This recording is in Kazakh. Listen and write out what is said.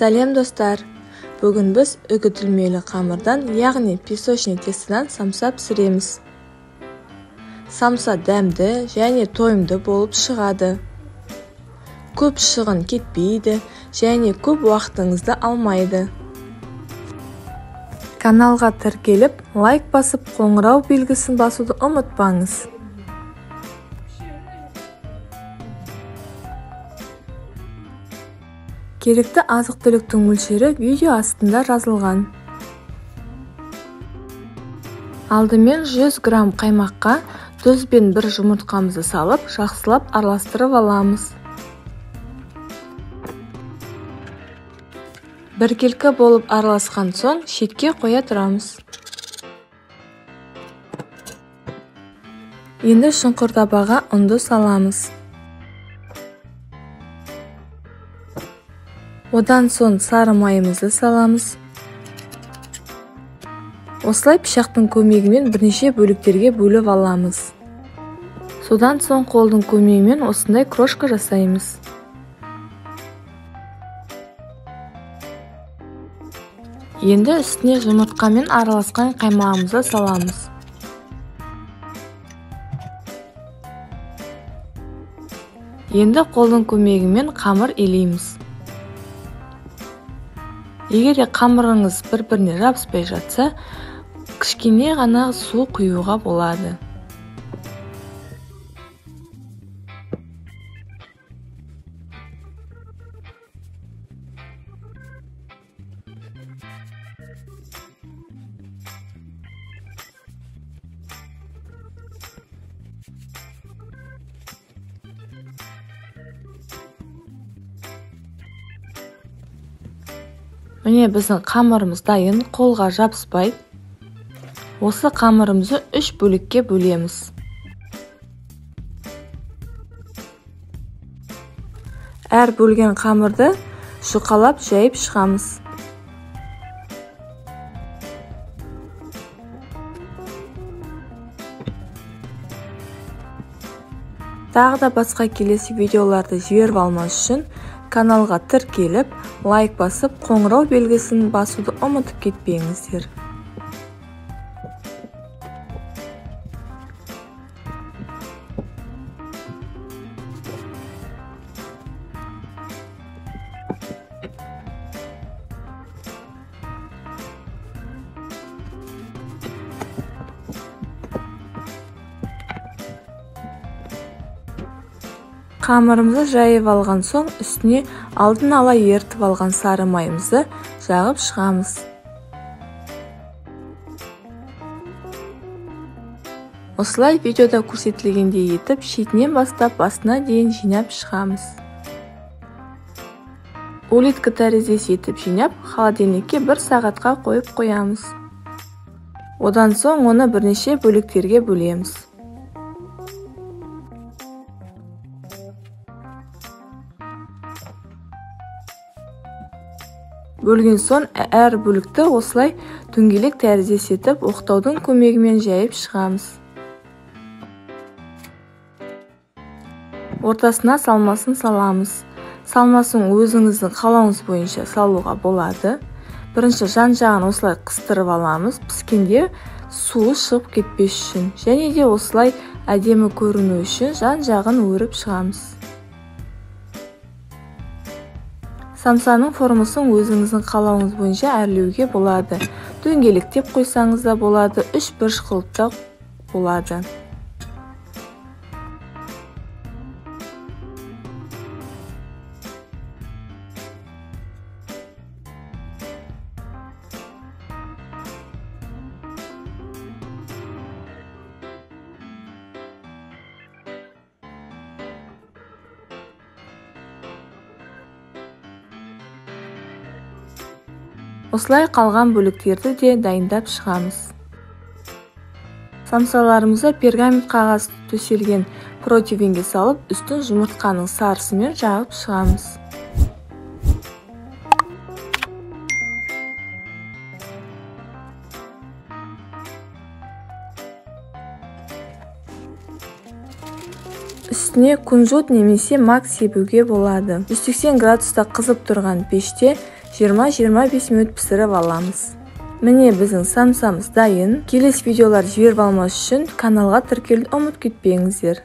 Сәлем достар! Бүгін біз үгітілмелі қамырдан, яғни песочный тестодан самса пісіреміз. Самса дәмді және тойымды болып шығады. Көп шығын кетпейді және көп уақытыңызды алмайды. Каналға тіркеліп, лайк басып, қоңырау белгісін басуды ұмытпаңыз. Керекті азық-түліктің мөлшері видео астында жазылған. Алдымен 100 грамм қаймаққа тұз бен бір жұмыртқамызды салып, жақсылап араластырып аламыз. Біркелкі болып араласқан соң шетке қоя тұрамыз. Енді шұңқыр табаға ұнды саламыз. Одан соң сары майымызды саламыз. Осылай пышақтың көмегімен бірнеше бөліктерге бөліп аламыз. Содан соң қолдың көмегімен осындай крошка жасаймыз. Енді үстіне жұмыртқамен араласқан қаймағымызды саламыз. Енді қолдың көмегімен қамыр илейміз. Егер де қамырыңыз бір-біріне жабыспай жатса, кішкене ғана су құюға болады. Міне біздің қамырымыз дайын, қолға жабыспайды. Осы қамырымызды 3 бөлікке бөлеміз. Әр бөлген қамырды жұқалап жайып шығамыз. Тағы да басқа келесі видеоларды жіберіп алмас үшін каналға тіркеліп, лайк басып, қоңырау белгісін басуды ұмытып кетпеңіздер. Қамырымызды жайып алған соң үстіне алдын ала ерітіп алған сары майымызды жағып шығамыз. Осылай видеода көрсетілгендей етіп шетінен бастап басына дейін жинап шығамыз. Улитка тәріздес етіп жинап, холодильникке 1 сағатқа қойып қоямыз. Одан соң оны бірнеше бөліктерге бөлеміз. Бөлген соң әр бөлікті осылай дөңгелек тәріздес етіп, оқтаудың көмегімен жайып шығамыз. Ортасына салмасын саламыз. Салмасын өзіңіздің қалауыңыз бойынша салуға болады. Бірінші жан-жағын осылай қыстырып аламыз, піскенде суы шығып кетпес үшін. Және де осылай әдемі көріну үшін жан-жағын өріп шығамыз. Самсаның формасын өзіңіздің қалауыңыз бойынша әрлеуге болады. Дөңгелектеп қойсаңыз да болады, үш бұрыш қылып та болады. Осылай қалған бөліктерді де дайындап шығамыз. Самсаларымызды пергамент қағаз төселген противенге салып, үстін жұмыртқаның сарысымен жағып шығамыз. Үстіне кунжут немесе мак себуге болады. 180 градуста қызып тұрған пеште 20-25 минут пісіріп аламыз. Міне, біздің самсамыз дайын. Келесі видеоларды жіберіп алмас үшін каналға тіркелуді ұмытып кетпеңіздер.